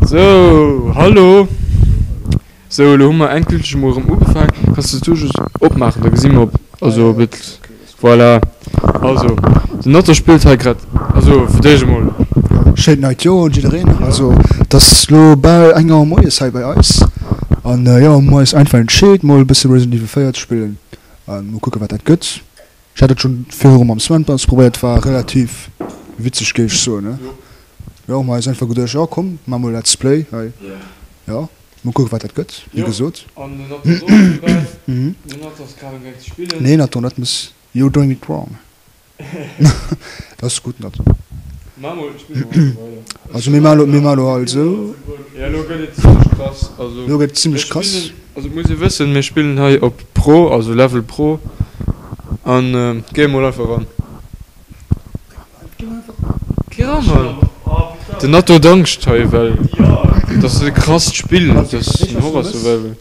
Sou, hallo! Sou, elo hu mer endgülteg emol erëm ugefaangen. Kanns de d'Tour just opmaachen, da gesi mer ob, also ob et, voilà. Also, den Otto spillt hei grad, also fir d'éischt emol. Schéint neit Joer un jiddereen. Also, et ass elo bal eng Auer moies hei bei eis. An jo, hu mer eis einfach entscheet mol e bësse Resident Evil 4 ze spillen. An mol kucke wat dat gëtt. Ech hat et schonn virdru mam Sven bei ons probéiert, war relativ witzeg géif ech soen ne. Jo, hu mer eis einfach geduecht, jo komm maache mol Let's Play hei. Jo, mol kucke wat dat gëtt, wéi gesot. An den Nathan ass och dobäi. Den Nathan ass grad am gaang ze spillen. Nee Nathan, dat muss, you're doing it wrong. Dat ass gutt Nathan. Maa mol, spill mol einfach weider. Also mir maachen elo, mir maachen elo halt esou. Jo, elo gëtt et zimlech krass. Also Elo gëtt et zimlech krass. Also et muss ee wëssen, mir spillen hei op Pro, also Level Pro. An géi mol einfach eran. Géi eran, Mann! Den Natto huet Angscht hei, well dat ass e krasst Spill, dat ass en Horror Survival.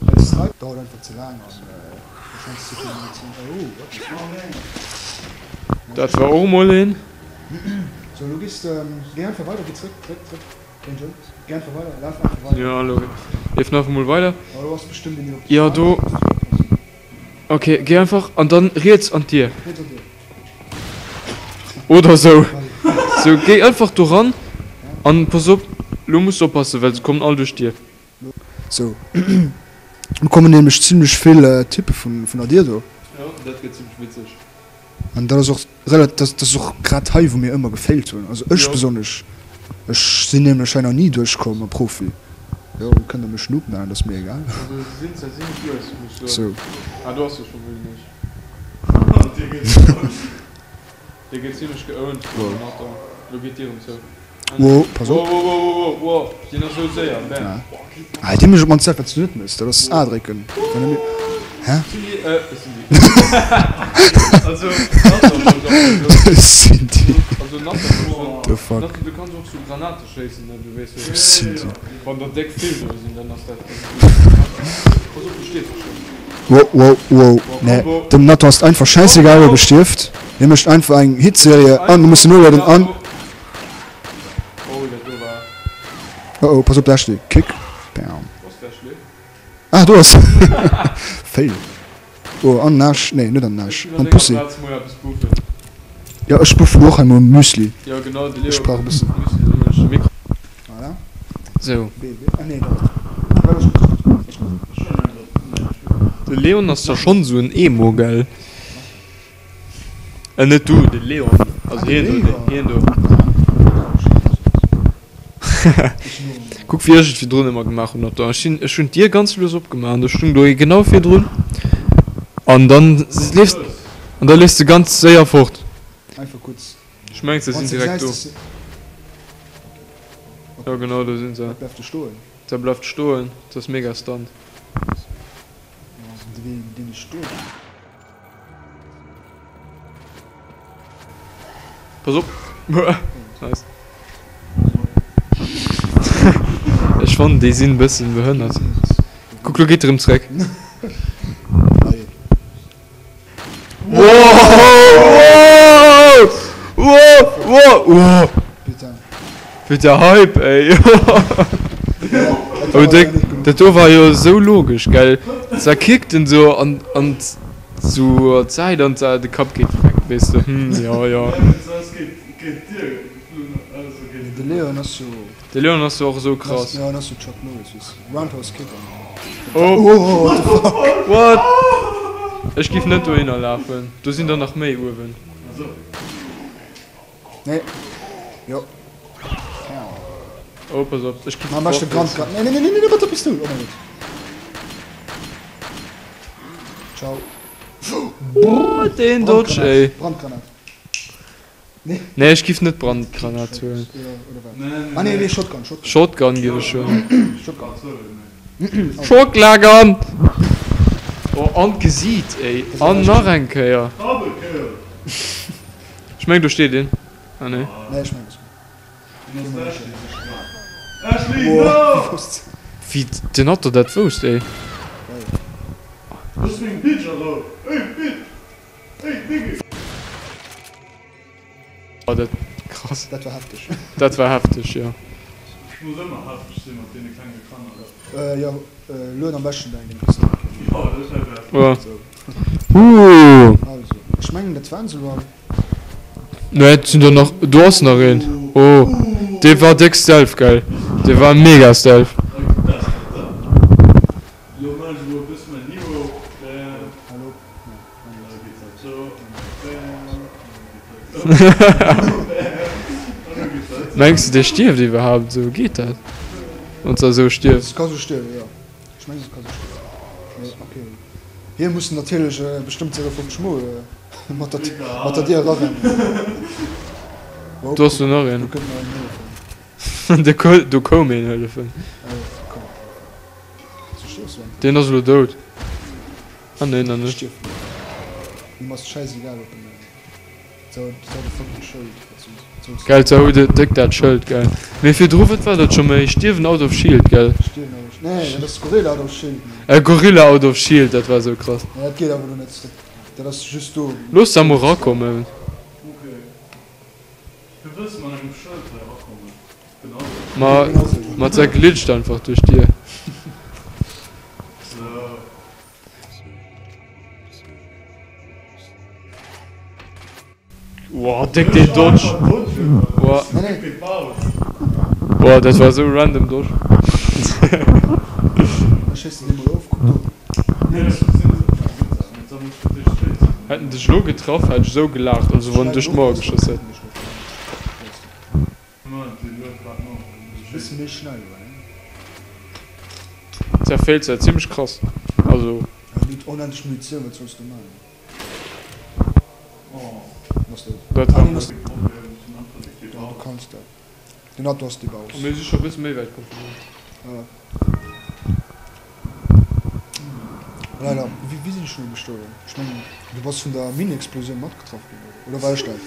Dat war och mol een. Jo elo leeft nach emol weider. Jo do. Ok géi einfach an dann riets an d'Dier. Oder sou. Sou géi einfach do ran an pass op lo muss de oppassen well se kommen all duerch d'Dier. Sou do kommen nämlech zimlech vill Type vun der Dier do. Jo dat gëtt zimlech witzeg. An dat ass och relat, dat ass och grad hei wou mir ëmmer gefailt hunn, also ech besonnesch. Ech sinn nämlech hei nach ni duerchkomm a Profi. Jo, kënnt der mech Noob nennen, dat ass mir egal. Also se sinn zwar zimlech lues, muss ech soen. Sou. Ah do ass se scho wëll ech. Dir gëtt zimlech geowned vum Nathan. Lo geet d'Dier erëm zou. Wow, pass op. Wow, wow, wow, wow, wow, deen ass sou séier, bam. Ah, dee mécht op mannst dat, wat s du net méchs, dat ass A drécken. Hä? Sinn déi, äh, sinn déi. Also, Nathan wollt ech och soen. Sinn déi. Also, Nathan wollt ech soen. The fuck. Nathan, du kanns och sou Granate schéissen, ne, du weess jo. Sinn déi. Wann der déck vill do sinn, dann ass dat. Pass op, du stierfs schonn. Wow, wow, wow, nee, dem Nathan ass et einfach schäissegal, ob e stierft. Hie mécht einfach eng Hitserie an, du muss en nolueden an. Oh oh, pass op d'Ashley. Kick. Bam. Ah, do ass Fail. Oh, an den Aarsch. Nee, net an den Aarsch. An d'Pussy. Jo, ech buffen och hei mol Müsli. Ech brauch e bëssen. Voilà. Sou. Ah nee, dat ass gutt. Ass gutt. De Leon ass da schonn esou en Emo, gell? Äh net du, de Leon, also hien do, den hien do. Kuck wéi ech et virdrun ëmmer gemaach hunn, Otto. Ech sinn, ech hunn d'Dier ganz lues opgemaach an do stung do ee genau virdrun an dann leefs, an da leefs de ganz séier fort. Ech mengen se sinn direkt do. Jo genau, do sinn se. Dat bleift stoen, dat ass mega stunt. Pass op! Nice. Ech fannen déi sinn bëssen behënnert. Kuck lo geet erëm zréck. Wéi der Hype ey. Oh déck, dat do war jo esou logesch gell. Da kickt en esou an an sou d'Säit an de Kapp geet direkt weess de hm jo jo. De Leon ass jo. De Leon ass jo och esou krass. Jo en ass jo Chuck Norris weess de. Roundhouse Kick an. Oh what the fuck what ech giff net dohinner lafen do sinn der nach méi uewen. Nee jo. Oh pass op ech giff Am beschte Brandgranat. Nee nee nee nee nee mat der Pistoul oh mein Gott. Ciao. Oh deen Dodge ey. Brandgranat. Nee ech giff net Brandgranat huelen. Ah nee nee Shotgun Shotgun. Shotgun giff ech huelen. Shotgun. Shotlagan! Oh an d'Gesiit ey. An nach eng Kéier. Ech mengen do steet een. Ah nee. Nee ech mengen Wéi den Otto dat wousst ey. Oh dat krass. Dat war hefteg. Dat war hefteg jo. Jo, lued am beschten däin PC eng Kéier. Ooh. Also, ech mengen dat waren se elo all. Nee, et sinn der nach, do ass nach een. Oh, dee war déck stealth, gell? Dee war mega stealth. Mengs de dee stierft iwwerhaapt esou? Geet dat wann s de esou stierfs? Se ka sou stierwen, jo. Ech mengen se ka sou stierwen. Mee ok. Hie muss natierlech bestëmmt 56 mol mat der mat der Dier erarennen. Wow, Do ass jo nach een. Do kënnt nach een hëllefen. Do ko do koum een hëllefen. Oh, do koum een hëllefen. Sou stierfs du einfach. Deen ass elo dout. Ah nee, nach net. Stierft net. Him ass schäisegal op en. Gell ze hou déck dat Schëld gell. Mee virdru wat war dat scho méi stierwen out of shield gell. Äh Gorilla out of shield dat war sou krass. Looss se mol rakommen. Ma ma se glitscht einfach duerch d'Dier. Woah, déck deen Dodge. Woah. Woah, dat war sou random Dodge. Hätt en dech elo getraff, hätt ech sou gelaacht, also wann en duerch d'Mauer geschoss hätt. Zerfält se zimmlech krass, also. Dat war Mir si scho bësse méi wäit komm. Leider, wéi sinn ech elo gestuerwen? Ech mengen, du bass vun der Mini-Explosioun matgetraff ginn, oder? Oder war ech dat?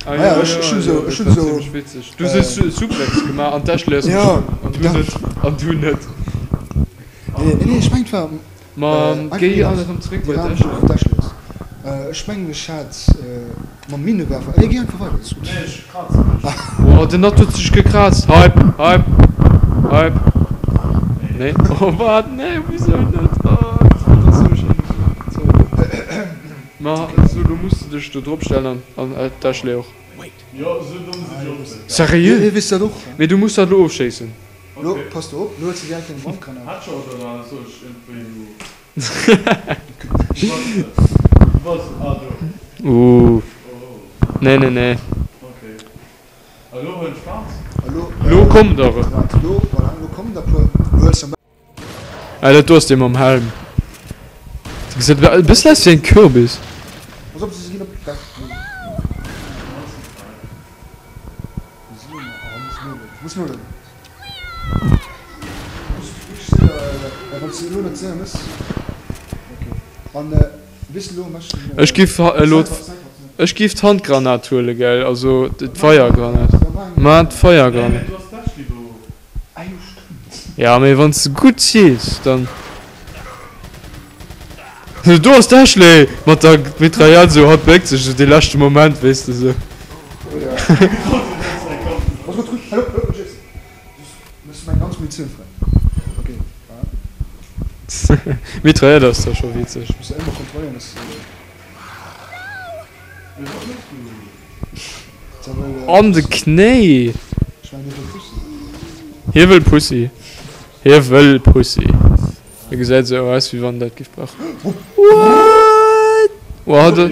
Ah ja, ech hunn esou, ech hunn esou. Dat war zimmlech witzeg. Du hues e Suplex gemaach an d'Ashley ass gesprongen an du net, an du net. Nee, nee, ech mengen et war. Ma géi alt erëm zréck bei d'Ashley. Ech mengen ech hat mam Minenwerfer. Nee, géi einfach weider, ass gutt. Nee, ech kraze mech. Oh, den Natt huet sech gekraazt. Hype, hype, hype. Nee, oh wat, nee, wisou net? Oh, dat ass sou schéin. Ma sou, lo muss de dech do drop stellen an d'Ashley och. Seriö? Mee du muss dat elo ofschéissen. Lo pass du op, lo huet se direkt eng Brandgranat. Ooh. Nee, nee, nee. Lo kommen der erëm. Ah, dat do ass dee mam Helm. Dee gesäit e bëssen aus wéi en Kürbis. Ech giff elo, ech giff d'Handgranat huelen, gell, also d'Feiergranat. Ma d'Feiergranat. Ja, mee wann s de gutt ziils, dann. Do ass d'Ashley mat der Mitraillette esou, hatt béckt sech esou dee leschte Moment, weess de esou. Mitraillette ass da scho witzeg. An de Knéi! Hie wëll Pussy. Hie wëll Pussy. Hie gesäit esou aus, wéi wann en dat giff brauchen. What? Oh, hat e.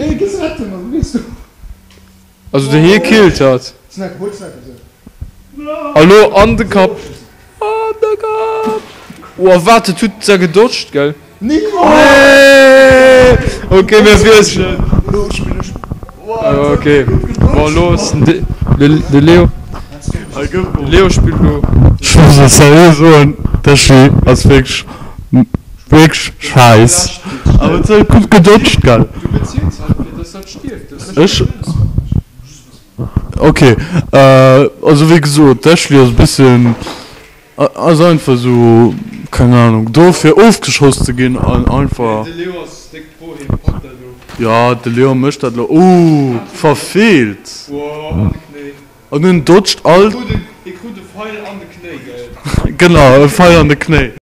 Also de hie killt hatt. A lo an de Kapp. An de Kapp. Oh, wat, et huet se gedodged, gell? Nee! Ok, mir wiesselen. Ok, bon lo ass den de Leo. De Leo spillt lo. Ech muss och seriö soen, d'Ashley ass wierklech wierklech scheiss. Awer se huet gutt gedodged, gell? Du beziels halt fir dass dat stierft. Ech. Ok, also wéi gesot, d'Ashley ass e bëssen. Ass einfach sou, keng Ahnung, do fir ofgeschoss ze ginn an einfach. De Leo ass déck pro, hien packt dat elo. Jo, de Leo mécht dat elo. Ooh, verfeelt! Woah, an de Knéi. An en dodgt all. Hie krut e Feil an de Knéi. Genau, e Feil an de Knéi.